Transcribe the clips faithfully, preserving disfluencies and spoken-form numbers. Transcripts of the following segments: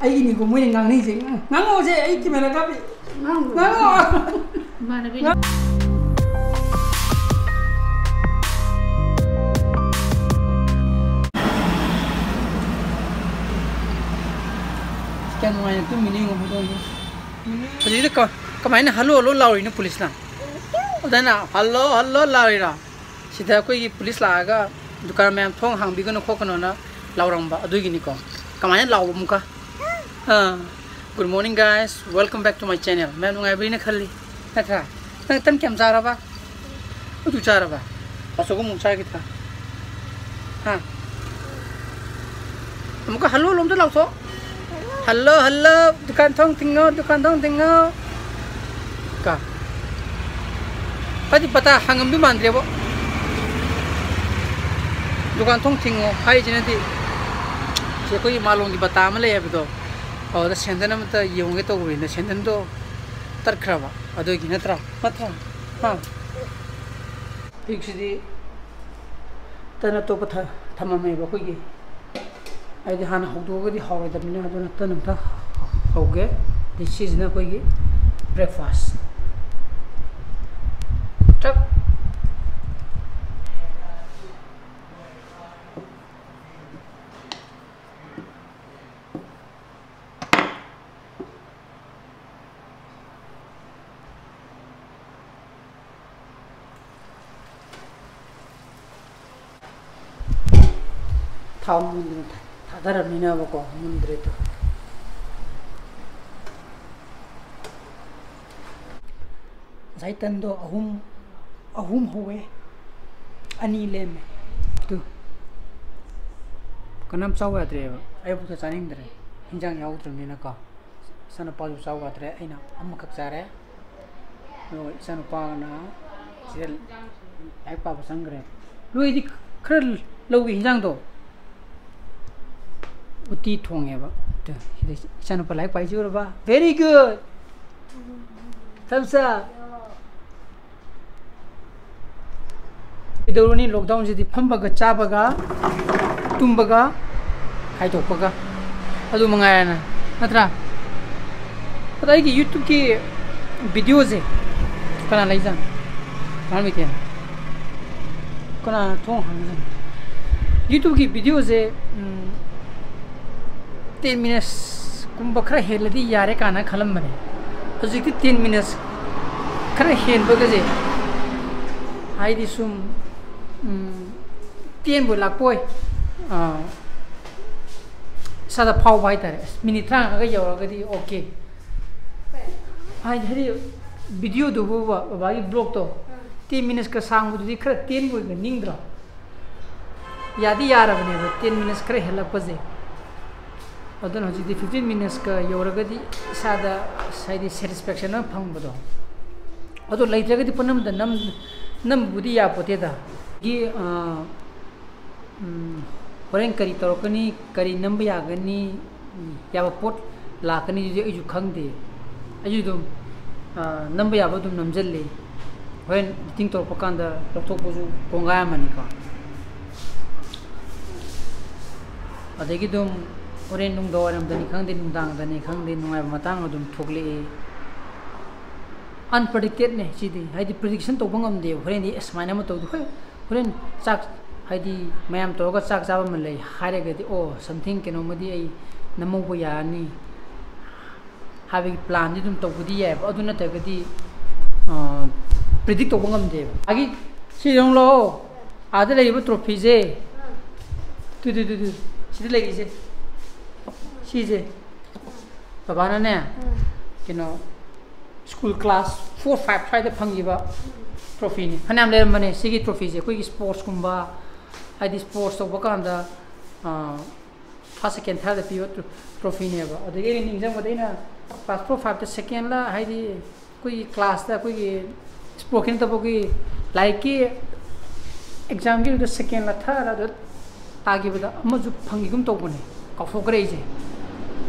ꯑꯩꯒꯤꯅꯤꯀꯣ ꯃꯣꯏꯅ ꯉꯥꯡꯅꯩꯁꯦ꯫ ꯉꯥꯡꯉꯛꯑꯣꯁꯦ, ꯑꯩ ꯀꯦꯃꯦꯔꯥ ꯀꯥꯞꯄꯤ꯫ ꯉꯥꯡꯉꯣ꯫ ꯏꯃꯥꯟꯅꯕꯤ꯫ ꯀꯌꯥ ꯅꯨꯡꯉꯥꯏꯅ ꯇꯨꯝꯃꯤꯅꯤ ꯌꯦꯡꯉꯣ ꯍꯧꯗꯣꯡꯁꯦ꯫ ꯍꯧꯖꯤꯛꯇ ꯀ-, ꯀꯃꯥꯏꯅ "ꯍꯜꯂꯣ, ꯍꯜꯂꯣ" ꯂꯥꯎꯔꯤꯅꯣ ꯄꯨꯂꯤꯁꯅ? ꯑꯗꯨꯅ "ꯍꯜꯂꯣ, ꯍꯜꯂꯣ" ꯂꯥꯎꯔꯤꯔꯣ? ꯁꯤꯗ ꯑꯩꯈꯣꯏꯒꯤ ꯄꯨꯂꯤꯁ ꯂꯥꯛꯑꯒ ꯗꯨꯀꯥꯟ ꯃꯌꯥꯝ ꯊꯣꯡ ꯍꯥꯡꯕꯤꯒꯅꯨ ꯈꯣꯠꯀꯅꯣꯅ ꯂꯥꯎꯔꯝꯕ ꯑꯗꯨꯒꯤꯅꯤꯀꯣ꯫ ꯀꯃꯥꯏꯅ ꯂꯥꯎꯕ ꯑꯃꯨꯛꯀ? ꯑꯥ꯫ Good morning, guys. Welcome back to my channel. ꯃꯌꯥꯝ ꯅꯨꯡꯉꯥꯏꯕꯤꯔꯤꯅ ꯈꯜꯂꯤ꯫ ꯅꯠꯇ꯭ꯔꯥ? ꯅꯪ ꯇꯟ ꯀꯌꯥꯝ ꯆꯥꯔꯕ? ꯑꯗꯨ ꯆꯥꯔꯕ? ꯑꯆꯧꯕ ꯑꯃꯨꯛ ꯆꯥꯈꯤꯗ꯭ꯔꯥ? ꯍꯥ? ꯑꯃꯨꯛꯀ "ꯍꯜꯂꯣ" ꯂꯣꯝꯗ ꯂꯥꯎꯊꯣꯛ꯫ "ꯍꯜꯂꯣ, ꯍꯜꯂꯣ, ꯗꯨꯀꯥꯟ ꯊꯣꯡ ꯊꯤꯡꯉꯣ, ꯗꯨꯀꯥꯟ ꯊꯣꯡ ꯊꯤꯡꯉꯣ"꯫ ꯀ꯫ ꯐꯗꯤ ꯄꯇꯥ ꯍꯪꯉꯝꯗꯣꯏ ꯃꯥꯟꯗ꯭ꯔꯦꯕꯣ꯫ ꯗꯨꯀꯥꯟ ꯊꯣꯡ ꯊꯤꯡꯉꯣ ꯍꯥꯏꯁꯤꯅꯗꯤ ꯁꯤ ꯑꯩꯈꯣꯏꯒꯤ ꯃꯥꯂꯣꯝꯒꯤ ꯄꯇꯥ ꯑꯃ ꯂꯩ ꯍꯥꯏꯕꯗꯣ, ꯑꯗꯨꯗ ꯁꯦꯟꯗꯟ ꯑꯃꯇ ꯌꯦꯡꯉꯨꯒꯦ ꯇꯧꯕꯅꯤꯗ ꯁꯦꯟꯗꯟꯗꯣ ꯇꯠꯈ꯭ꯔꯕ ꯑꯗꯨꯒꯤ ꯅꯠꯇ꯭ꯔꯥ? ꯅꯠꯇ꯭ꯔꯥ? ꯍꯥ? ꯑꯌꯨꯛꯁꯤꯗꯤ ꯇꯟ ꯑꯇꯣꯞꯄ ꯊ-, ꯊꯝꯃꯝꯃꯦꯕ ꯑꯩꯈꯣꯏꯒꯤ꯫ ꯑꯩꯗꯤ ꯍꯥꯟꯅ ꯍꯧꯗꯣꯛꯑꯒꯗꯤ ꯍꯥꯎꯔꯣꯏꯗꯕꯅꯤꯅ, ꯑꯗꯨꯅ ꯇꯟ ꯑꯝꯇ ꯍꯧꯒꯦ꯫ ꯑꯗꯩ ꯁꯤꯁꯤꯅ ꯑꯩꯈꯣꯏꯒꯤ breakfast꯫ ꯇꯛ꯫ ꯊꯥꯎ ꯃꯨꯟꯗꯅ ꯊꯥ-, ꯊꯥꯗꯔꯕꯅꯤꯅꯕꯀꯣ, ꯃꯨꯟꯗ꯭ꯔꯦꯗꯣ꯫ ꯉꯁꯥꯏ ꯇꯟꯗꯣ ꯑꯍꯨꯝ, ꯑꯍꯨꯝ ꯍꯧꯋꯦ, ꯑꯅꯤ ꯂꯦꯝꯃꯦ꯫ ꯑꯗꯨ ꯀꯅꯥꯝ ꯆꯥꯎ ꯌꯥꯗ꯭ꯔꯦꯕ, ꯑꯌꯨꯛꯇ ꯆꯥꯅꯤꯡꯗ꯭ꯔꯦ, ꯍꯤꯟꯖꯥꯡ ꯌꯥꯎꯗ꯭ꯔꯕꯅꯤꯅꯀꯣ꯫ ꯏꯆꯥꯅꯨꯄꯥꯁꯨ ꯆꯥꯎ ꯌꯥꯗ꯭ꯔꯦ, ꯑꯩꯅ ꯑꯃꯈꯛ ꯆꯥꯔꯦ꯫ ꯑꯗꯨꯒ ꯏꯆꯥꯅꯨꯄꯥꯅ ꯁꯤꯗ ꯂꯥꯏꯔꯤꯛ ꯄꯥꯕ ꯆꯪꯈ꯭ꯔꯦ꯫ ꯅꯣꯏꯗꯤ ꯈꯔ ꯂꯧꯒꯦ ꯍꯤꯟꯖꯥꯡꯗꯣ꯫ ꯎꯇꯤ ꯊꯣꯡꯉꯦꯕ꯫ ꯑꯗꯨ ꯁꯤꯗ ꯏꯆꯥꯅꯨꯄꯥ ꯂꯥꯏꯔꯤꯛ ꯄꯥꯏꯁꯤ ꯎꯔꯕ? Very good! Thumbs up! ꯀꯩꯗꯧꯔꯨꯅꯤ? Lockdownꯁꯤꯗꯤ ꯐꯝꯕꯒ, ꯆꯥꯕꯒ, ꯇꯨꯝꯕꯒ, ꯈꯥꯏꯗꯣꯛꯄꯒ꯫ ꯑꯗꯨ ꯃꯉꯥꯏꯔꯦꯅ, ꯅꯠꯇ꯭ꯔꯥ? ꯑꯗꯣ ꯑꯩꯒꯤ YouTubeꯀꯤ videoꯁꯦ ꯀꯅꯥ ꯂꯩꯖꯥꯠꯅꯣ? ꯀꯅꯥ ꯂꯩꯇꯦꯅ? ꯀꯅꯥ ꯊꯣꯡ ꯍꯥꯡꯖꯥꯠꯅꯣ? YouTubeꯀꯤ videoꯁꯦ, ꯎꯝ, ten minutesꯀꯨꯝꯕ ꯈꯔ ꯍꯦꯜꯂꯗꯤ ꯌꯥꯔꯦ ꯀꯥꯏꯅ ꯈꯜꯂꯝꯕꯅꯦ꯫ ꯍꯧꯖꯤꯛꯇꯤ ten minutes ꯈꯔ ꯍꯦꯟꯕꯒꯁꯦ, ꯍꯥꯏꯗꯤ ꯁꯨꯝ, ꯎꯝ, ꯇꯦꯟꯕꯣꯏ ꯂꯥꯛꯄꯣꯏ, ꯑꯥ, ꯏꯁꯥꯗ ꯐꯥꯎꯕ ꯍꯥꯏꯇꯥꯔꯦ꯫ ꯑꯁ, minute ꯇꯔꯥꯃꯉꯥꯒ ꯌꯧꯔꯒꯗꯤ okay꯫ ꯍꯥꯏꯗꯤ, ꯍꯥꯏꯗꯤ videoꯗꯨꯕꯨꯕ, ꯕꯕꯥꯒꯤ vlogꯇꯣ, ten minutesꯀ ꯁꯥꯡꯕꯗꯨꯗꯤ ꯈꯔ ꯇꯦꯟꯕꯣꯏꯒ ꯅꯤꯡꯗ꯭ꯔꯣ? ꯌꯥꯗꯤ ꯌꯥꯔꯕꯅꯦꯕ ten minutes ꯈꯔ ꯍꯦꯜꯂꯛꯄꯁꯦ꯫ ꯑꯗꯨꯅ ꯍꯧꯖꯤꯛꯇꯤ fifteen minutesꯀ ꯌꯧꯔꯒꯗꯤ ꯏꯁꯥꯗ, ꯍꯥꯏꯗꯤ, satisfaction ꯑꯃ ꯐꯪꯕꯗꯣ꯫ ꯑꯗꯣ ꯂꯩꯇ꯭ꯔꯒꯗꯤ ꯄꯨꯝꯅꯃꯛꯇ ꯅꯝ-, ꯅꯝꯕꯕꯨꯗꯤ ꯌꯥꯄꯣꯠꯇꯦꯗ꯫ ꯒꯤ, ꯑꯥ, ꯎꯝ, ꯍꯣꯔꯦꯟ ꯀꯔꯤ ꯇꯧꯔꯛꯀꯅꯤ, ꯀꯔꯤ ꯅꯝꯕ ꯌꯥꯒꯅꯤ, ꯌꯥꯕ ꯄꯣꯠ ꯂꯥꯛꯀꯅꯤꯗꯨꯗꯤ ꯑꯩꯁꯨ ꯈꯪꯗꯦ꯫ ꯑꯩꯁꯨ ꯑꯗꯨꯝ, ꯑꯥ, ꯅꯝꯕ ꯌꯥꯕ ꯑꯗꯨꯝ ꯅꯝꯁꯤꯜꯂꯤ꯫ ꯍꯣꯔꯦꯟ editing ꯇꯧꯔꯛꯄ ꯀꯥꯟꯗ ꯂꯧꯊꯣꯛꯄꯁꯨ ꯀꯣꯡꯒꯥꯏ ꯑꯃꯅꯤꯀꯣ꯫ ꯑꯗꯒꯤ ꯑꯗꯨꯝ ꯍꯣꯔꯦꯟ ꯅꯨꯡꯗꯥꯡꯋꯥꯏꯔꯝꯗꯅꯤ ꯈꯪꯗꯦ, ꯅꯨꯡꯗꯥꯡꯗꯅꯤ ꯈꯪꯗꯦ, ꯅꯨꯡꯉꯥꯏꯕ ꯃꯇꯥꯡ ꯑꯗꯨꯝ ꯊꯣꯛꯂꯛꯏ꯫ Unpredictedꯅꯦ ꯁꯤꯗꯤ, ꯍꯥꯏꯗꯤ prediction ꯇꯧꯕ ꯉꯝꯗꯦꯕ꯫ ꯍꯣꯔꯦꯟꯗꯤ ꯑꯦ, ꯁꯨꯃꯥꯏꯅ ꯑꯃ ꯇꯧꯗꯣꯏ, ꯍꯣꯏ, ꯍꯣꯔꯦꯟ ꯆꯥꯛ, ꯍꯥꯏꯗꯤ ꯃꯌꯥꯝ ꯇꯧꯔꯒ ꯆꯥꯛ ꯆꯥꯕ ꯑꯃ ꯂꯩ ꯍꯥꯏꯔꯒꯗꯤ, ꯑꯣ, something ꯀꯩꯅꯣꯝꯃꯗꯤ ꯑꯩ ꯅꯝꯍꯧꯕ ꯌꯥꯔꯅꯤ ꯍꯥꯏꯕꯒꯤ planꯗꯤ ꯑꯗꯨꯝ ꯇꯧꯕꯗꯤ ꯌꯥꯏꯑꯕ꯫ ꯑꯗꯨ ꯅꯠꯇ꯭ꯔꯒꯗꯤ, ꯑ, predict ꯇꯧꯕ ꯉꯝꯗꯦꯕ꯫ ꯑꯒꯤ ꯁꯤ ꯌꯦꯡꯉꯨ ꯂꯥꯛꯑꯣ, ꯑꯥꯗ ꯂꯩꯔꯤꯕ trophyꯁꯦ, ꯇꯨ, ꯇꯨ, ꯇꯨ, ꯇꯨ, ꯁꯤꯗ ꯂꯩꯔꯤꯁꯦ, ꯁꯤꯁꯦ ꯕꯕꯥꯅꯅꯦ, ꯎꯝ꯫ ꯀꯩꯅꯣ, school class four five ꯁ꯭ꯋꯥꯏꯗ ꯐꯪꯈꯤꯕ trophyꯅꯤ꯫ ꯐꯅꯌꯥꯝ ꯂꯩꯔꯝꯕꯅꯦ ꯁꯤꯒꯤ trophyꯁꯦ꯫ ꯑꯩꯈꯣꯏꯒꯤ sportsꯀꯨꯝꯕ, ꯍꯥꯏꯗꯤ sports ꯇꯧꯕ ꯀꯥꯟꯗ, ꯑꯥ, first, second, thirdꯇ ꯄꯤꯕ tro-, trophyꯅꯦꯕ꯫ ꯑꯗꯒꯤ ꯑꯩꯅ ꯅꯤꯡꯁꯤꯡꯕꯗ, ꯑꯩꯅ class four fiveꯇ secondꯂ, ꯍꯥꯏꯗꯤ ꯑꯩꯈꯣꯏꯒꯤ classꯇ, ꯑꯩꯈꯣꯏꯒꯤ sportsꯀꯤ ꯅꯠꯇꯕ, ꯑꯩꯈꯣꯏꯒꯤ ꯂꯥꯏꯔꯤꯛꯀꯤ examꯒꯤꯗꯨꯗ secondꯂ thirdꯂ ꯑꯗꯨ ꯇꯥꯈꯤꯕꯗ ꯑꯃꯁꯨ ꯐꯪꯈꯤꯒꯨꯝ ꯇꯧꯕꯅꯦ, ꯀꯥꯎꯊꯣꯛꯈ꯭ꯔꯦ ꯑꯩꯁꯦ꯫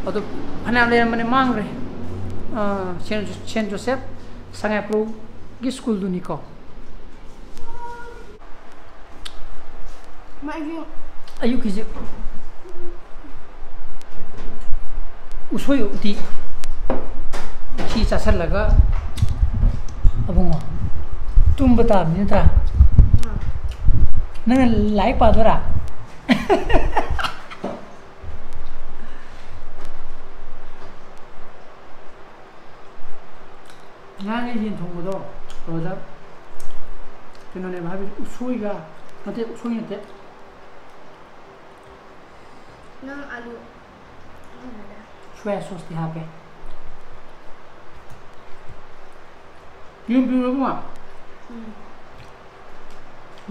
ꯑꯗꯣ ꯐꯅꯌꯥꯝ ꯂꯩꯔꯝꯕꯅꯦ, ꯃꯥꯡꯈ꯭ꯔꯦ꯫ ꯑꯥ, Saint Jo-, Saint Joseph ꯁꯉꯥꯏꯄ꯭ꯔꯧꯒꯤ schoolꯗꯨꯅꯤꯀꯣ꯫ ꯃꯥꯒꯤ ꯑꯌꯨꯛꯀꯤꯁꯦ ꯎꯁꯣꯏ ꯎꯇꯤ꯫ ꯁꯤ ꯆꯥꯁꯤꯜꯂꯒ ꯑꯕꯨꯡꯉꯣ ꯇꯨꯝꯕ ꯇꯥꯕꯅꯤ ꯅꯠꯇ꯭ꯔꯥ? ꯅꯪꯅ ꯂꯥꯏꯔꯤꯛ ꯄꯥꯗꯣꯏꯔꯥ? ꯉꯔꯥꯡꯒꯤ ꯌꯦꯟ ꯊꯣꯡꯕꯗꯣ ꯑꯗꯨꯗ ꯀꯩꯅꯣꯅꯦꯕ ꯍꯥꯏꯕꯗꯤ ꯎꯁꯣꯏꯒ, ꯅꯠꯇꯦ, ꯎꯁꯣꯏ ꯅꯠꯇꯦ꯫ ꯅꯪ ꯑꯂꯨ ꯁꯣꯌꯥ ꯁꯣꯁꯇꯤ ꯍꯥꯞꯄꯦ꯫ ꯌꯦꯔꯨꯝ ꯄꯤꯔꯛꯑꯣ ꯏꯕꯨꯡꯉꯣ꯫ ꯎꯝ꯫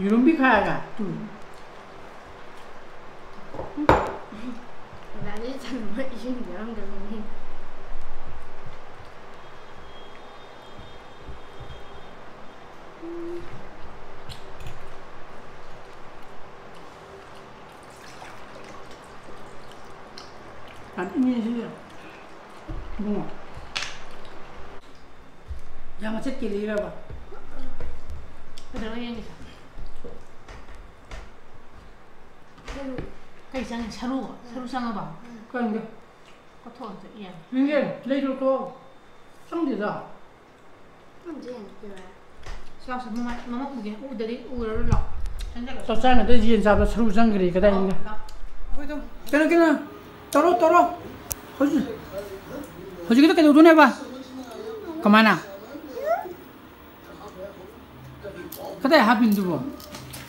ꯌꯦꯔꯨꯝ ꯄꯤꯈꯥꯏꯔꯒ꯫ ꯎꯝ꯫ ꯑꯗꯥꯏꯗꯩ ꯆꯪꯕ ꯏꯁꯤꯡ ꯌꯥꯎꯔꯝꯗꯕꯅꯤ꯫ ꯌꯥꯝ ꯏꯪꯉꯦ ꯁꯤꯁꯦ꯫ ꯏꯕꯨꯡꯉꯣ꯫ ꯌꯥꯝ ꯃꯆꯦꯠ ꯀꯦꯜꯂꯤꯔꯕ? ꯀꯩꯗꯧꯔ ꯌꯦꯡꯒꯦ? ꯀꯩ ꯆꯪꯉꯦ? ꯁꯔꯨ? ꯁꯔꯨ ꯆꯪꯉꯕ? ꯀꯪꯗꯦ꯫ ꯀꯣꯊꯣꯛꯑ ꯑꯝꯇ ꯌꯦꯡꯒꯦ꯫ ꯌꯦꯡꯒꯦ, ꯂꯩ ꯂꯧꯊꯣꯛꯑꯣ꯫ ꯆꯪꯗꯦꯗ꯫ ꯑꯝꯇ ꯌꯦꯡꯒꯦ꯫ ꯁꯤ ꯂꯥꯎꯁꯦ, ꯃꯃ-, ꯃꯃꯛ ꯎꯒꯦ꯫ ꯎꯗꯗꯤ ꯎꯔꯔꯣꯏ ꯂꯥꯎ꯫ ꯆꯪꯁꯤꯜꯂꯣ꯫ ꯆꯥꯛ ꯆꯥꯅꯗ ꯌꯦꯟ ꯆꯥꯕꯗ ꯁꯔꯨ ꯆꯪꯈ꯭ꯔꯦ ꯀꯗꯥꯏꯗ? ꯂꯥꯎ, ꯂꯥꯎ꯫ ꯑꯩꯈꯣꯏꯗꯣ ꯀꯩꯅꯣ, ꯀꯩꯅꯣ, ꯇꯧꯔꯣ, ꯇꯧꯔꯣ꯫ ꯍꯧꯖꯤꯛ, ꯍꯧꯖꯤꯛꯀꯤꯗꯣ ꯀꯩꯗꯧꯗꯣꯏꯅꯦꯕ? ꯀꯃꯥꯏꯅ? ꯀꯗꯥꯏ ꯍꯥꯞꯄꯤꯅꯣ ꯑꯗꯨꯕꯣ?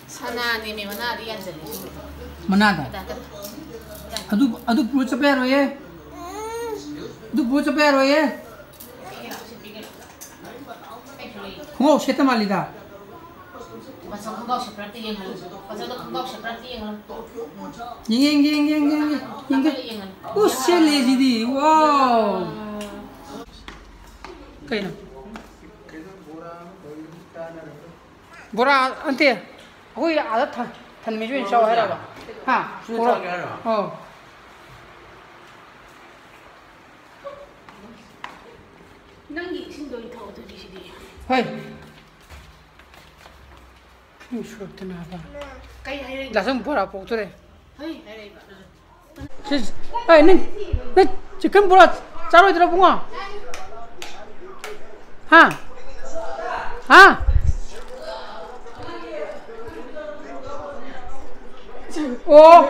ꯁꯅꯥꯅꯦꯃꯤ, ꯃꯅꯥꯗ ꯌꯥꯟꯁꯤꯜꯂꯤꯁꯤꯕꯣ꯫ ꯃꯅꯥꯗ? ꯀꯗꯥꯏ, ꯀꯗꯥꯏ? ꯑꯗꯨ, ꯑꯗꯨ ꯄꯨꯔ ꯆꯠꯄ ꯌꯥꯔꯣꯏꯌꯦ꯫ ꯑꯗꯨ ꯄꯨꯔ ꯆꯠꯄ ꯌꯥꯔꯣꯏꯌꯦ꯫ ꯄꯤꯒꯦ ꯂꯥꯎ, ꯁꯤ ꯄꯤꯒꯦ ꯂꯥꯎ꯫ ꯀꯩ ꯄꯤꯔꯛꯏ? ꯈꯣꯡꯒ꯭ꯔꯥꯎ ꯁꯦꯠꯇ ꯃꯥꯜꯂꯤꯗ꯫ ꯕꯥꯆꯧ ꯈꯣꯡꯒ꯭ꯔꯥꯎ ꯁꯦꯠꯄ꯭ꯔꯥ ꯑꯝꯇ ꯌꯦꯡꯍꯜꯂꯨ꯫ ꯕꯥꯆꯧꯗꯣ ꯈꯣꯡꯒ꯭ꯔꯥꯎ ꯁꯦꯠꯄ꯭ꯔꯥ ꯑꯝꯇ ꯌꯦꯡꯍꯜꯂꯨ꯫ ꯌꯦꯡꯒꯦ, ꯌꯦꯡꯒꯦ, ꯌꯦꯡꯒꯦ, ꯌꯦꯡꯒꯦ, ꯌꯦꯡꯒꯦ꯫ ꯀꯃꯥꯏꯅ ꯌꯦꯡꯍꯜꯂꯨ? ꯎꯁ, ꯁꯦꯠꯂꯦ ꯁꯤꯗꯤ꯫ ꯋꯥꯎ꯫ ꯀꯩꯅꯣ? ꯕꯣꯔꯥ ꯅꯠꯇꯦ, ꯑꯩꯈꯣꯏ ꯑꯥꯗ ꯊ-, ꯊꯟꯃꯤꯁꯨ ꯑꯣꯏꯅ ꯆꯥꯎ ꯍꯥꯏꯔꯕ? ꯍꯥ? ꯁꯤꯗ ꯄꯨꯔꯛ-, ꯆꯥꯒꯦ ꯍꯥꯏꯔꯣ? ꯑꯧ꯫ ꯅꯪꯒꯤ ꯏꯁꯤꯡꯗꯣ ꯑꯣꯏꯅ ꯊꯛꯑꯣ ꯑꯗꯨꯗꯤ ꯁꯤꯗꯤ꯫ ꯍꯣꯏ꯫ ꯏꯁꯤꯡ ꯁꯨꯔꯛꯇꯅꯕ꯫ ꯀꯩ ꯍꯥꯏꯔꯛꯏꯅꯣ? ꯗꯥ ꯁꯪ ꯕꯣꯔꯥ ꯄꯣꯛꯇꯣꯔꯦ꯫ ꯍꯩ ꯍꯥꯏꯔꯛꯏꯕ꯫ ꯁꯤ, ꯑꯩ ꯅꯪ, ꯅꯪ Chicken ꯕꯣꯔꯥ ꯆꯥꯔꯣꯏꯗ꯭ꯔꯣ ꯏꯕꯨꯡꯉꯣ? ꯍꯥ? ꯍꯥ? ꯑꯣ꯫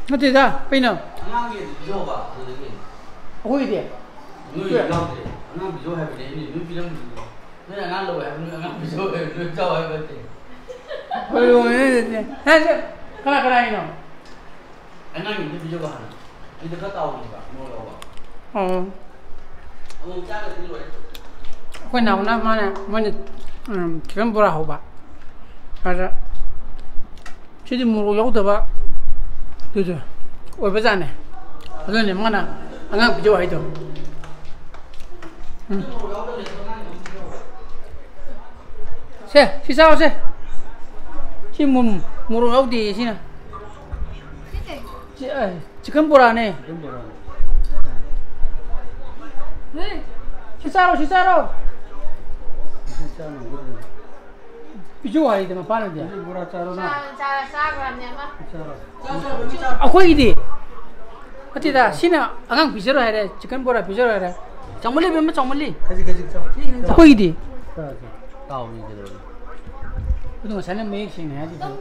ꯅꯠꯇꯦꯗ, ꯀꯩꯅꯣ? ꯑꯉꯥꯡꯒꯤ ꯄꯤꯖꯧꯕ, ꯑꯗꯨꯗꯒꯤ꯫ ꯑꯩꯈꯣꯏꯒꯤꯗꯤ? ꯅꯣꯏ ꯌꯥꯎꯗ꯭ꯔꯦ꯫ ꯑꯉꯥꯡ ꯄꯤꯖꯧ ꯍꯥꯏꯕꯅꯦ ꯑꯩꯅ, ꯅꯣꯏ ꯄꯤꯔꯝꯗ꯭ꯔꯤꯗꯣ꯫ ꯅꯣꯏ ꯑꯉꯥꯡ ꯂꯧꯋꯦ ꯍꯥꯏꯕ, ꯅꯣꯏ ꯑꯉꯥꯡ ꯄꯤꯖꯧ ꯍꯥꯏꯕ, ꯅꯣꯏ ꯆꯥꯎ ꯍꯥꯏꯕ ꯅꯠꯇꯦ꯫ ꯍꯣꯏ, ꯍꯣꯏ, ꯍꯣꯏ, ꯍꯣꯏ꯫ ꯍꯦ, ꯁꯦ, ꯀꯅꯥ, ꯀꯅꯥꯒꯤꯅꯣ? ꯑꯉꯥꯡꯒꯤ ꯑꯝꯇ ꯄꯤꯖꯧꯕ ꯍꯥꯟꯅ꯫ ꯑꯩꯗꯣ ꯈꯔ ꯇꯥꯎꯕꯅꯦꯕ, ꯃꯣꯔꯣꯛ ꯌꯥꯎꯕ꯫ ꯑꯣ꯫ ꯑꯃꯨꯛ ꯆꯥꯒ꯭ꯔꯗꯤ ꯂꯣꯏꯔꯦ꯫ ꯑꯩꯈꯣꯏ ꯅꯥꯎꯅ ꯃꯥꯅ, ꯃꯣꯏꯅ, ꯎꯝ, chicken ꯕꯣꯔꯥ ꯍꯧꯕ꯫ ꯑꯗ ꯁꯤꯗꯤ ꯃꯣꯔꯣꯛ ꯌꯥꯎꯗꯕ ꯑꯗꯨꯗꯣ ꯑꯣꯏꯕꯖꯥꯠꯅꯦ꯫ ꯑꯗꯨꯅꯅꯦ ꯃꯥꯅ ꯑꯉꯥꯡ ꯄꯤꯖꯧ ꯍꯥꯏꯗꯣ꯫ ꯎꯝ꯫ ꯁꯦ, ꯁꯤ ꯆꯥꯎꯁꯦ꯫ ꯁꯤ ꯃꯨꯟ-, ꯃꯣꯔꯣꯛ ꯌꯥꯎꯗꯦ ꯁꯤꯅ꯫ ꯁꯤ, ꯑ, chicken ꯕꯣꯔꯥꯅꯦ꯫ ꯁꯤ ꯆꯥꯔꯣ, ꯁꯤ ꯆꯥꯔꯣ꯫ ꯄꯤꯖꯧ ꯍꯥꯏꯗ ꯃꯄꯥꯅꯗꯤ꯫ ꯕꯣꯔꯥ ꯆꯥꯔꯣ ꯅꯪ꯫ ꯆꯥ-, ꯆꯥ-, ꯆꯥꯈ꯭ꯔꯕꯅꯦ ꯑꯃ꯫ ꯆꯥꯔꯣ꯫ ꯑꯩꯈꯣꯏꯒꯤꯗꯤ ꯅꯠꯇꯦꯗ, ꯁꯤꯅ ꯑꯉꯥꯡ ꯄꯤꯖꯔꯣꯏ ꯍꯥꯏꯔꯦ, chicken ꯕꯣꯔꯥ ꯄꯤꯖꯔꯣꯏ ꯍꯥꯏꯔꯦ꯫ ꯆꯥꯎꯃꯜꯂꯤ ꯏꯕꯦꯝꯃ, ꯆꯥꯎꯃꯜꯂꯤ꯫ ꯈꯖꯤꯛ, ꯈꯖꯤꯛ ꯆꯥꯎ꯫ ꯑꯩꯈꯣꯏꯒꯤꯗꯤ꯫ ꯆꯥꯔꯣ, ꯆꯥꯔꯣ꯫ ꯇꯥꯎꯔꯤ ꯀꯩꯗꯧꯔꯒꯦ? ꯑꯗꯨ ꯉꯁꯥꯏꯅ ꯃꯌꯦꯛ ꯁꯦꯡꯅ ꯍꯥꯏꯗꯤ ꯐꯩ꯫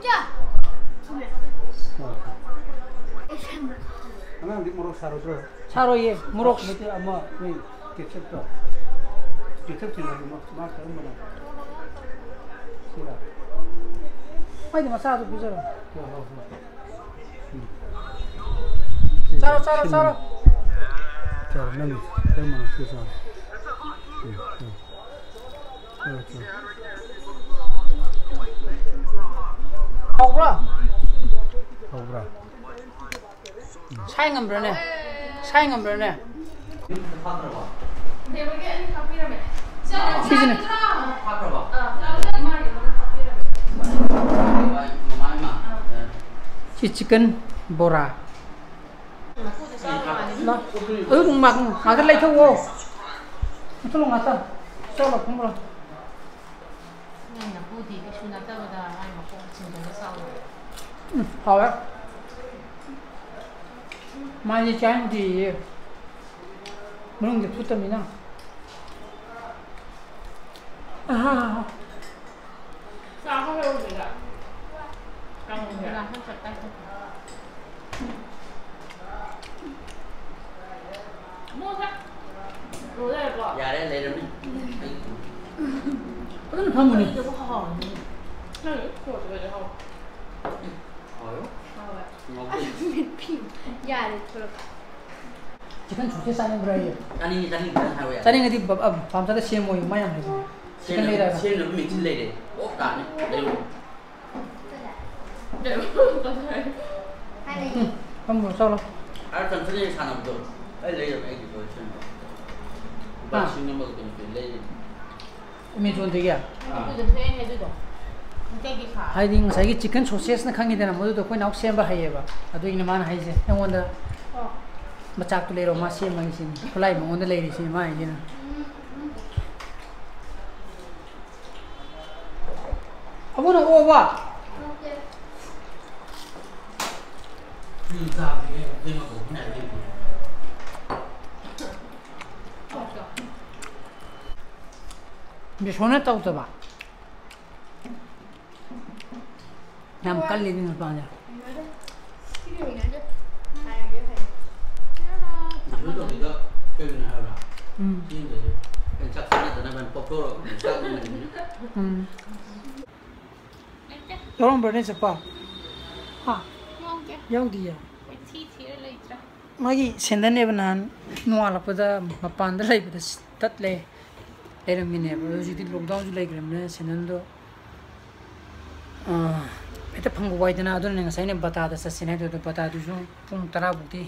ꯑꯉꯥꯡꯗꯤ ꯃꯣꯔꯣꯛ ꯁꯥꯔꯣꯏꯗ꯭ꯔꯣ? ꯁꯥꯔꯣꯏꯌꯦ, ꯃꯣꯔꯣꯛ꯫ ꯅꯠꯇꯦ, ꯑꯃ ꯅꯣꯏ ketchup ꯇꯣ꯫ Ketchup ꯊꯤꯜꯂꯛꯑꯣ, ꯃꯥ, ꯃꯥ ꯀꯔꯝꯕꯅꯣ? ꯁꯤꯔꯥ? ꯃꯥꯏꯗꯤ ꯃꯆꯥꯗꯨ ꯄꯤꯖꯔꯣ꯫ ꯍꯣꯏ, ꯍꯣꯏ, ꯍꯣꯏ꯫ ꯎꯝ꯫ ꯆꯥꯔꯣ, ꯆꯥꯔꯣ, ꯁꯤꯃꯅꯤ꯫ ꯆꯥꯔꯣ꯫ ꯆꯥꯔꯣ, ꯅꯪꯒꯤ ꯀꯔꯝꯕꯅꯣ? ꯁꯤ ꯆꯥꯔꯣ꯫ ꯎꯝ, ꯎꯝ꯫ ꯍꯥꯎꯕ꯭ꯔꯥ? ꯍꯥꯎꯕ꯭ꯔꯥ? ꯁꯥꯏ ꯉꯝꯕ꯭ꯔꯥꯅꯦ? ꯁꯥꯏ ꯉꯝꯕ꯭ꯔꯥꯅꯦ? ꯁꯤꯁꯤꯅꯦ꯫ ꯁꯤ chicken ꯕꯣꯔꯥ꯫ ꯂꯥ, ꯑꯗꯨ ꯉꯥꯛ-, ꯉꯥꯛꯇ ꯂꯩꯊꯣꯛꯑꯣ꯫ ꯂꯩꯊꯣꯛꯑꯣ ꯉꯥꯛꯇ꯫ ꯆꯠꯂꯣ, ꯐꯝꯃꯨꯔꯣ꯫ ꯅꯪ ꯅꯄꯨꯗꯤ ꯀꯩꯁꯨ ꯅꯠꯇꯕꯗ ꯃꯥꯏ ꯃꯀꯣꯛ ꯆꯤꯡꯖꯜꯂ ꯆꯥꯎ꯫ ꯎꯝ, ꯍꯥꯎꯋꯦ꯫ ꯃꯥꯗꯤ ꯆꯥꯅꯤꯡꯗꯦꯌꯦ꯫ ꯃꯅꯨꯡꯗ ꯐꯨꯠꯇꯕꯅꯤꯅ꯫ ꯑꯍꯥ꯫ ꯆꯥꯕ ꯂꯣꯏꯔꯦꯗ꯫ ꯀꯥꯡꯍꯧꯁꯦ꯫ ꯌꯥꯔꯦ, ꯂꯩꯔꯝꯃꯤ꯫ ꯑꯗꯨꯝ ꯊꯝꯃꯨꯅꯦ꯫ ꯅꯪ ꯊꯣꯡꯕꯗꯤ ꯍꯥꯎꯋꯦ꯫ ꯍꯥꯎꯋꯦ꯫ ꯍꯥꯎꯋꯦ꯫ ꯉꯥꯎꯕꯤ꯫ ꯌꯥꯔꯦ, ꯊꯣꯛꯂꯛꯑꯣ꯫ Chicken sausage ꯆꯥꯅꯤꯡꯕ꯭ꯔꯥ ꯑꯩ? ꯆꯥꯅꯤꯡꯉꯤ, ꯆꯥꯅꯤꯡꯉꯤ, ꯈꯤꯇꯪ ꯍꯥꯏꯔꯛꯑꯣ ꯌꯥꯔꯦ꯫ ꯆꯥꯅꯤꯡꯉꯗꯤ ꯕ-, ꯑ, ꯄꯥꯝꯆꯥꯗ ꯁꯦꯝꯃꯣꯌꯦ, ꯃꯥ ꯌꯥꯝ ꯍꯩꯕꯅꯦ꯫ Chicken ꯁꯦꯝꯅꯕ, ꯂꯩꯔꯒ꯫ ꯁꯦꯝꯅꯕ machine ꯂꯩꯔꯦ꯫ ꯑꯣ, ꯇꯥꯅꯤ꯫ ꯂꯩꯔꯨ꯫ ꯎꯝ, ꯐꯝꯃꯣ, ꯆꯠꯂꯣ꯫ ꯑꯥ, ꯆꯪꯁꯤꯜꯂꯛꯑꯦ ꯁꯥꯟꯅꯕꯗꯣ꯫ ꯑꯩ ꯂꯩꯔꯝꯃꯦ, ꯑꯩꯒꯤ ꯕꯣꯏ ꯐ꯭ꯔꯦꯟꯗꯣ꯫ ꯂꯨꯄꯥ ꯍꯥ? ꯂꯤꯁꯤꯡ ꯑꯃꯒ ꯀꯩꯅꯣ ꯄꯤ ꯂꯩꯔꯤꯅꯦ꯫ Amazon-ꯗꯒꯤ? ꯑꯥ꯫ ꯑꯗꯨꯗꯣ ꯊꯣꯛꯑꯦ ꯑꯗꯨꯗꯣ꯫ ꯃꯩꯇꯩꯒꯤ ꯁꯥ꯫ ꯍꯥꯏꯗꯤ ꯉꯁꯥꯏꯒꯤ chicken sausage-ꯅ ꯈꯪꯉꯤꯗꯅ, ꯃꯗꯨꯗꯣ ꯑꯩꯈꯣꯏ ꯅꯥꯎ ꯁꯦꯝꯕ ꯍꯩꯌꯦꯕ꯫ ꯑꯗꯨꯒꯤꯅꯦ ꯃꯥꯅ ꯍꯥꯏꯁꯦ꯫ ꯑꯩꯉꯣꯟꯗ ꯑꯣ꯫ ꯃꯆꯥꯛꯇꯣ ꯂꯩꯔꯣ, ꯃꯥ ꯁꯦꯝꯃꯒꯦ ꯁꯤꯅꯤ꯫ ꯈꯨꯠꯂꯥꯏ ꯃꯉꯣꯟꯗ ꯂꯩꯔꯦ ꯁꯤꯅꯤ ꯃꯥ ꯍꯥꯏꯁꯤꯅ꯫ ꯎꯝ, ꯎꯝ꯫ ꯑꯃꯨꯛꯅ ꯑꯣꯛꯑꯕ? ꯕꯦꯁꯣꯟꯅ ꯇꯧꯗꯕ꯫ ꯌꯥꯝ ꯀꯜꯂꯤ ꯑꯗꯨ ꯅꯨꯄꯥꯁꯦ꯫ ꯕꯦꯁꯣꯟ ꯇꯧꯗꯕꯤꯗ ꯀꯩꯅꯣ ꯍꯥꯏꯕ꯭ꯔꯥ? ꯎꯝ꯫ ꯆꯦꯡꯗꯁꯨ ꯑꯩꯅ ꯆꯥꯛ ꯆꯥꯅꯗꯅꯕ ꯍꯥꯏꯅ ꯄꯣꯛꯊꯣꯔꯛꯄꯅꯦ, ꯆꯥꯛ ꯅꯨꯡꯉꯥꯏꯕꯅꯤꯅ꯫ ꯎꯝ꯫ ꯌꯥꯎꯔꯝꯕ꯭ꯔꯅꯦ ꯆꯠꯄ? ꯍꯥ? ꯌꯥꯎꯗꯦ꯫ ꯌꯥꯎꯗꯤꯌꯦ? ꯀꯣꯏꯊꯤ ꯊꯤꯔ ꯂꯩꯇ꯭ꯔꯥ? ꯃꯥꯒꯤ ꯁꯦꯟꯗꯜꯅꯦꯕ ꯅꯍꯥꯟ ꯅꯣꯡꯉꯥꯜꯂꯛꯄꯗ ꯃꯄꯥꯟꯗ ꯂꯩꯕꯗ ꯇꯠꯂꯦ ꯂꯩꯔꯝꯃꯤꯅꯦꯕ꯫ ꯑꯗꯣ ꯍꯧꯖꯤꯛꯇꯤ lockdown-ꯁꯨ ꯂꯩꯈ꯭ꯔꯕꯅꯤꯅ ꯁꯦꯟꯗꯜꯗꯣ, ꯑꯥ, ꯍꯦꯛꯇ ꯐꯪꯕ ꯋꯥꯏꯗꯅ꯫ ꯑꯗꯨꯅꯅꯦ ꯉꯁꯥꯏ ꯑꯩꯅ ꯕꯇꯥꯗ ꯆꯠꯁꯦꯅ ꯍꯥꯏꯗꯣ꯫ ꯑꯗꯣ ꯕꯇꯥꯗꯨꯁꯨ ꯄꯨꯡ ꯇꯔꯥ ꯐꯥꯎꯗꯤ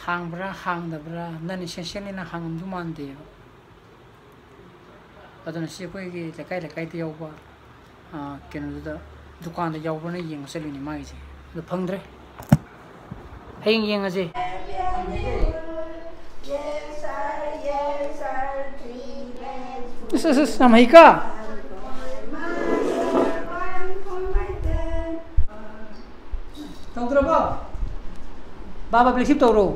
ꯍꯥꯡꯕ꯭ꯔꯥ ꯍꯥꯡꯗꯕ꯭ꯔꯥ, non essential-ꯅꯤꯅ ꯍꯥꯡꯉꯝꯗꯧ ꯃꯥꯟꯗꯦꯕ꯫ ꯑꯗꯨꯅ ꯁꯤ ꯑꯩꯈꯣꯏꯒꯤ ꯂꯩꯀꯥꯏ ꯂꯩꯀꯥꯏꯗ ꯌꯥꯎꯕ, ꯑꯥ, ꯀꯩꯅꯣꯗꯨꯗ, ꯗꯨꯀꯥꯟꯗ ꯌꯥꯎꯕ꯭ꯔꯅ ꯌꯦꯡꯕ ꯆꯠꯂꯨꯏꯅꯦ ꯃꯥꯒꯤꯁꯦ꯫ ꯑꯗꯣ ꯐꯪꯗ꯭ꯔꯦ꯫ ꯍꯌꯦꯡ ꯌꯦꯡꯉꯁꯦ꯫ ꯑꯁ, ꯑꯁ, ꯑꯁ, ꯌꯥꯝ ꯍꯩꯀꯣ? ꯇꯧꯗ꯭ꯔꯕꯣ? ꯕꯥꯕꯥ ꯕ꯭ꯂꯦꯛꯁꯤꯞ ꯇꯧꯔꯣ꯫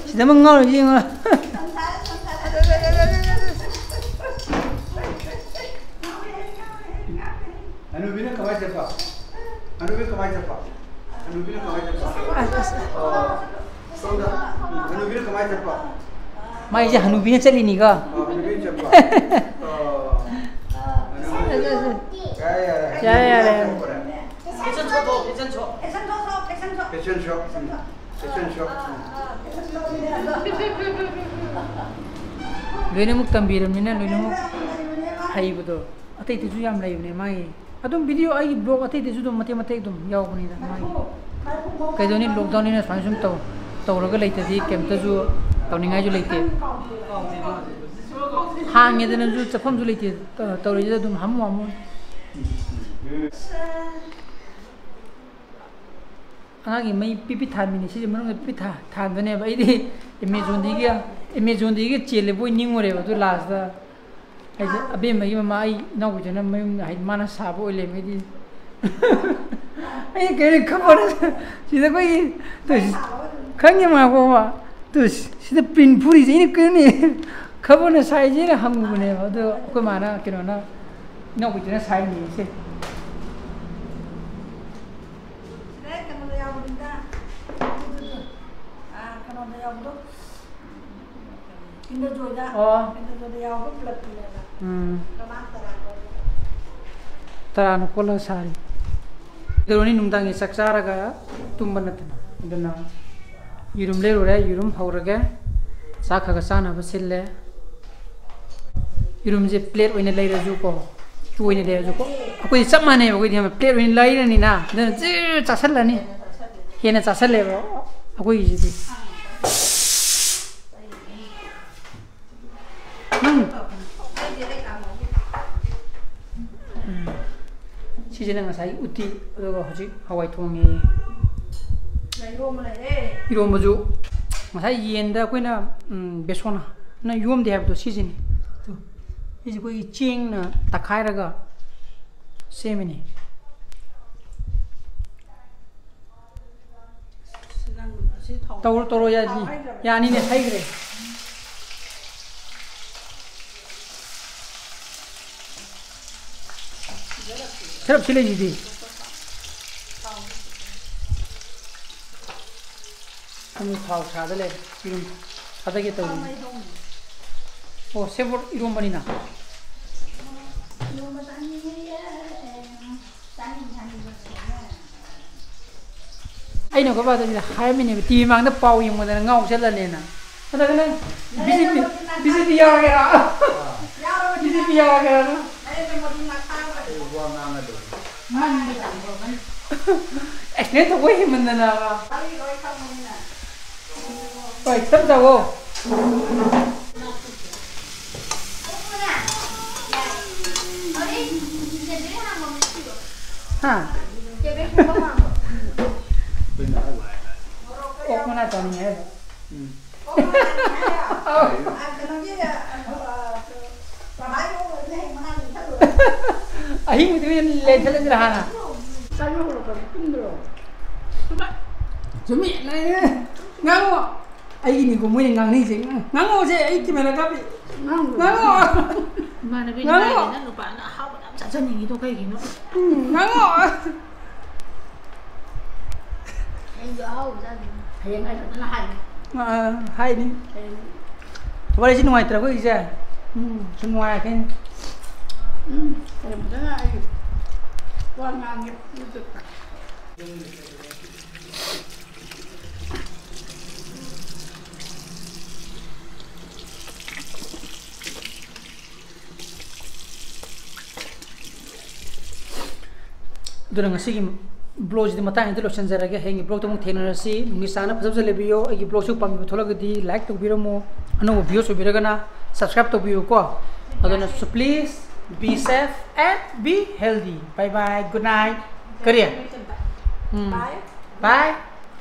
ꯁꯤꯗ ꯑꯃ ꯉꯥꯎꯔꯤꯁꯤ ꯌꯦꯡꯉꯣ꯫ ꯍꯅꯨꯕꯤꯅ ꯀꯃꯥꯏ ꯆꯠꯄ? ꯍꯅꯨꯕꯤ ꯀꯃꯥꯏ ꯆꯠꯄ? ꯍꯅꯨꯕꯤꯅ ꯀꯃꯥꯏ ꯆꯠꯄ? ꯑꯁ, ꯑꯁ꯫ ꯑꯣ, ꯁꯣꯝꯗ꯫ ꯍꯅꯨꯕꯤꯅ ꯀꯃꯥꯏ ꯆꯠꯄ? ꯃꯥꯏꯁꯦ ꯍꯅꯨꯕꯤꯅ ꯆꯠꯂꯤꯅꯤꯀꯣ꯫ ꯑꯣ, ꯍꯅꯨꯕꯤꯅ ꯆꯠꯄ꯫ ꯑꯣ, ꯍꯅꯨꯕꯤ꯫ ꯑꯁ, ꯑꯁ, ꯑꯁ꯫ ꯌꯥꯔꯦ, ꯌꯥꯔꯦ꯫ ꯌꯥꯔꯦ, ꯌꯥꯔꯦ꯫ ꯐꯦꯁꯟ ꯁꯣ ꯊꯣꯛꯑꯣ, fashion show. Fashion show. Fashion show. ꯎꯝ꯫ Fashion show. ꯎꯝ꯫ ꯂꯣꯏꯅꯃꯛ ꯇꯝꯕꯤꯔꯕꯅꯤꯅ ꯂꯣꯏꯅꯃꯛ ꯍꯩꯕꯗꯣ꯫ ꯑꯇꯩꯗꯁꯨ ꯌꯥꯝ ꯂꯩꯕꯅꯦ ꯃꯥꯒꯤ꯫ ꯑꯗꯨꯝ ꯚꯤꯗꯤꯑꯣ ꯑꯩꯒꯤ ꯕ꯭ꯂꯣꯒ ꯑꯇꯩꯗꯁꯨ ꯑꯗꯨꯝ ꯃꯇꯦꯛ ꯃꯇꯦꯛ ꯑꯗꯨꯝ ꯌꯥꯎꯕꯅꯤꯗ ꯃꯥꯒꯤ꯫ ꯀꯩꯗꯧꯅꯤ, ꯂꯣꯛꯗꯥꯎꯟꯅꯤꯅ ꯁꯨꯃꯥꯏꯅ ꯁꯨꯝ ꯇꯧ-, ꯇꯧꯔꯒ ꯂꯩꯇ꯭ꯔꯗꯤ ꯀꯩꯝꯇꯁꯨ ꯇꯧꯅꯤꯡꯉꯥꯏꯁꯨ ꯂꯩꯇꯦ꯫ ꯍꯥꯡꯉꯦꯗꯅꯁꯨ ꯆꯠꯐꯝꯁꯨ ꯂꯩꯇꯦ꯫ ꯇ-, ꯇꯧꯔꯤꯁꯤꯗ ꯑꯗꯨꯝ ꯍꯥꯃꯨ ꯍꯥꯃꯨ꯫ ꯑꯉꯥꯡꯒꯤ ꯃꯩ ꯄꯤꯄꯤ ꯊꯥꯟꯕꯤꯅꯤ꯫ ꯁꯤꯁꯦ ꯃꯅꯨꯡꯗ ꯄꯤꯄꯤ ꯊꯥ-, ꯊꯥꯟꯕꯅꯦꯕ꯫ ꯑꯩꯗꯤ ꯑꯦꯃꯦꯖꯣꯟꯗꯒꯤ, ꯑꯦꯃꯦꯖꯣꯟꯗꯒꯤ ꯆꯦꯜꯂꯦꯕꯣꯏ ꯅꯤꯡꯉꯨꯔꯦꯕ꯫ ꯑꯗꯨ ꯂꯥꯁꯇ ꯑꯩꯁꯦ ꯑꯕꯦꯝꯃꯒꯤ ꯃꯃꯥ, ꯑꯩ ꯏꯅꯥꯎꯄꯤꯗꯨꯅ ꯃꯌꯨꯝꯗ ꯍꯥꯏꯗꯤ ꯃꯥꯅ ꯁꯥꯕ ꯑꯣꯏ ꯂꯩꯔꯝꯃꯦ꯫ ꯑꯩꯗꯤ ꯑꯩ ꯀꯩꯅꯣ ꯈꯕꯔ ꯁꯤꯗ ꯑꯩꯈꯣꯏꯒꯤ ꯇꯧ-, ꯈꯪꯉꯦ ꯃꯥ ꯀꯣ ꯃꯥ꯫ ꯇꯨ ꯁꯤꯗ ꯄ꯭ꯔꯤꯟ ꯐꯨꯔꯤꯁꯦ ꯑꯩꯅ ꯀꯩꯅꯣꯅꯦ ꯈꯕꯔꯅ ꯁꯥꯏꯁꯦꯅ ꯍꯪꯉꯨꯕꯅꯦꯕ꯫ ꯑꯗꯣ ꯑꯩꯈꯣꯏ ꯃꯥꯅ ꯀꯩꯅꯣꯅ ꯏꯅꯥꯎꯄꯤꯗꯨꯅ ꯁꯥꯏꯅꯦ ꯁꯦ꯫ ꯁꯤꯗ ꯀꯩꯅꯣꯗ ꯌꯥꯎꯕꯅꯤꯗ꯫ ꯑꯗꯨꯗꯨꯗꯣ꯫ ꯑꯥ, ꯀꯩꯅꯣꯗ ꯌꯥꯎꯕꯗꯣ꯫ ꯀꯤꯟꯗꯔ ꯖꯣꯏꯗ꯫ ꯑꯣ꯫ ꯀꯤꯟꯗꯔ ꯖꯣꯏꯗ ꯌꯥꯎꯕ ꯄꯨꯂꯞꯇꯨꯅꯦꯕ꯫ ꯎꯝ꯫ ꯀꯃꯥꯡ ꯇꯔꯥ ꯀꯣꯠꯂꯒ꯫ ꯇꯔꯥꯅ ꯀꯣꯠꯂꯒ ꯁꯥꯔꯤ꯫ ꯀꯩꯗꯧꯔꯅꯤ ꯅꯨꯡꯗꯥꯡꯒꯤ ꯆꯥꯛ ꯆꯥꯔꯒ ꯇꯨꯝꯕ ꯅꯠꯇꯅ꯫ ꯑꯗꯨꯅ ꯌꯦꯔꯨꯝ ꯂꯩꯔꯨꯔꯦ, ꯌꯦꯔꯨꯝ ꯍꯧꯔꯒꯦ꯫ ꯆꯥꯛ ꯈꯔ ꯈꯔ ꯆꯥꯅꯕ ꯁꯤꯜꯂꯦ꯫ ꯌꯦꯔꯨꯝꯁꯦ ꯄ꯭ꯂꯦꯠ ꯑꯣꯏꯅ ꯂꯩꯔꯁꯨꯀꯣ, ꯆꯨ ꯑꯣꯏꯅ ꯂꯩꯔꯁꯨꯀꯣ, ꯑꯩꯈꯣꯏꯗꯤ ꯆꯞ ꯃꯥꯟꯅꯩꯕ꯫ ꯑꯩꯈꯣꯏꯗꯤ ꯄ꯭ꯂꯦꯠ ꯑꯣꯏꯅ ꯂꯩꯔꯅꯤꯅ, ꯑꯗꯨꯅ ꯖꯤꯔ ꯆꯥꯁꯤꯜꯂꯅꯤ꯫ ꯍꯦꯟꯅ ꯆꯥꯁꯤꯜꯂꯦꯕ ꯑꯩꯈꯣꯏꯒꯤꯁꯤꯗꯤ꯫ ꯅꯪ꯫ ꯎꯝ꯫ ꯁꯤꯁꯤꯅ ꯉꯁꯥꯏ ꯎꯇꯤ, ꯑꯗꯨꯒ ꯍꯧꯖꯤꯛ ꯍꯋꯥꯏ ꯊꯣꯡꯉꯤ꯫ ꯏꯔꯣꯝꯕꯁꯨ ꯉꯁꯥꯏ ꯌꯦꯟꯗ ꯑꯩꯈꯣꯏꯅ, ꯎꯝ, ꯕꯦꯁꯣꯟꯅ ꯌꯣꯝꯗꯦ ꯍꯥꯏꯕꯗꯣ ꯁꯤꯁꯤꯅꯤ꯫ ꯁꯤꯁꯦ ꯑꯩꯈꯣꯏꯒꯤ ꯆꯦꯡꯅ ꯇꯛꯈꯥꯏꯔꯒ ꯁꯦꯝꯃꯤꯅꯤ꯫ ꯅꯪ ꯑꯁꯤ ꯊꯥꯎ ꯇꯧꯔꯣ, ꯇꯧꯔꯣ, ꯌꯥꯅꯤ꯫ ꯊꯥꯎ ꯍꯩꯈ꯭ꯔꯕ? ꯌꯥꯅꯤꯅꯦ, ꯍꯩꯈ꯭ꯔꯦ꯫ ꯁꯔꯞꯁꯤ ꯂꯩꯁꯤꯗꯤ꯫ ꯑꯃꯨꯛ ꯊꯥꯎ ꯁꯥꯗ ꯂꯩꯔꯦ꯫ ꯌꯦꯔꯨꯝ ꯊꯥꯗꯒꯦ ꯇꯧꯔꯤ꯫ ꯑꯣ, ꯁꯦꯕꯣꯠ ꯏꯔꯣꯝꯕꯅꯤꯅ꯫ ꯑꯩꯅ ꯑꯩꯈꯣꯏ ꯕꯥꯗ ꯁꯤꯗ ꯍꯥꯏꯔꯝꯃꯤꯅꯦꯕ, ꯇꯤ ꯚꯤ ꯃꯥꯡꯗ ꯄꯥꯎ ꯌꯦꯡꯕꯗꯅ ꯉꯥꯎ ꯆꯠꯂꯅꯦꯅ꯫ ꯑꯗꯨꯒ ꯅꯪ ꯕꯤ ꯖꯦ ꯄꯤ, ꯕꯤ ꯖꯦ ꯄꯤ ꯌꯥꯎꯔꯒꯦꯔꯥ? ꯕꯤ ꯖꯦ ꯄꯤ ꯌꯥꯎꯔꯒꯦꯔꯥ? ꯑꯩ ꯋꯥ ꯉꯥꯡꯉꯗꯣꯏꯅꯤ꯫ ꯑꯦꯛꯁꯤꯗꯦꯟ ꯇꯧꯕ ꯍꯦꯟꯃꯟꯗꯅꯕ꯫ ꯍꯣꯏ, ꯈꯤꯇꯪ ꯇꯧꯋꯣ꯫ ꯍꯥ? ꯑꯣꯛ ꯃꯅꯥ ꯆꯥꯅꯤꯡꯉꯦ ꯍꯥꯏꯕ꯫ ꯑꯧ꯫ ꯑꯍꯤꯡꯕꯗꯨ ꯑꯣꯏꯅ ꯂꯩꯊꯠꯂꯁꯤꯔ ꯍꯥꯟꯅ? ꯆꯨꯝꯃꯤ, ꯉꯥꯡꯉꯣ꯫ ꯑꯩꯒꯤꯅꯤꯀꯣ ꯃꯣꯏꯅ ꯉꯥꯡꯅꯩꯁꯦ꯫ ꯉꯥꯡꯉꯣꯁꯦ, ꯑꯩ ꯀꯦꯃꯦꯔꯥ ꯀꯥꯞꯄꯤ꯫ ꯉꯥꯡꯉꯣ꯫ ꯏꯃꯥꯟꯅꯕꯤꯅ ꯉꯥꯡꯉꯣ꯫ ꯍꯥꯏꯔꯦ, "ꯅꯪ ꯅꯨꯄꯥꯅ ꯑꯍꯥꯎꯕ ꯌꯥꯝ ꯆꯥꯖꯅꯤꯡꯉꯤꯗꯣ ꯀꯩꯒꯤꯅꯣ?" ꯎꯝ, ꯉꯥꯡꯉꯣ꯫ ꯍꯌꯦꯡꯁꯨ ꯑꯍꯥꯎꯕ ꯆꯥꯗꯣꯏꯅꯤ꯫ ꯍꯌꯦꯡ ꯑꯩ ꯐꯖꯅ ꯍꯥꯏꯒꯦ꯫ ꯑꯥ, ꯍꯥꯏꯅꯤ꯫ ꯍꯌꯦꯡ ꯋꯥꯔꯤꯁꯤ ꯅꯨꯡꯉꯥꯏꯇ꯭ꯔꯕꯣ ꯑꯩꯁꯦ? ꯎꯝ, ꯁꯨꯝ ꯅꯨꯡꯉꯥꯏꯔꯛꯀꯦꯅꯦ꯫ ꯎꯝ, ꯍꯌꯦꯡ ꯐꯖꯅ ꯑꯩ ꯋꯥ ꯉꯥꯡꯒꯦ YouTube-ꯇ꯫ ꯑꯗꯨꯅ ꯉꯁꯤꯒꯤ vlog-ꯁꯤꯗꯤ ꯃꯇꯥꯡ ꯑꯁꯤꯗ ꯂꯣꯏꯁꯤꯟꯖꯔꯒꯦ꯫ ꯍꯌꯦꯡꯒꯤ vlog-ꯇ ꯑꯃꯨꯛ ꯊꯦꯡꯅꯔꯁꯤ꯫ ꯅꯨꯃꯤꯠ ꯆꯥꯅ ꯐꯖ ꯐꯖ ꯂꯩꯕꯤꯌꯣ꯫ ꯑꯩꯒꯤ vlog-ꯁꯤ ꯄꯥꯝꯕꯤꯕ ꯊꯣꯛꯂꯒꯗꯤ like ꯇꯧꯕꯤꯔꯝꯃꯣ꯫ ꯑꯅꯧꯕ viewers ꯑꯣꯏꯕꯤꯔꯒꯅ subscribe ꯇꯧꯕꯤꯌꯨꯀꯣ꯫ ꯑꯗꯨꯅ so please be safe and be healthy. Bye bye. Good night. ꯀꯔꯤ? ꯎꯝ꯫ Bye. Bye.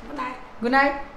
Good night. Good night.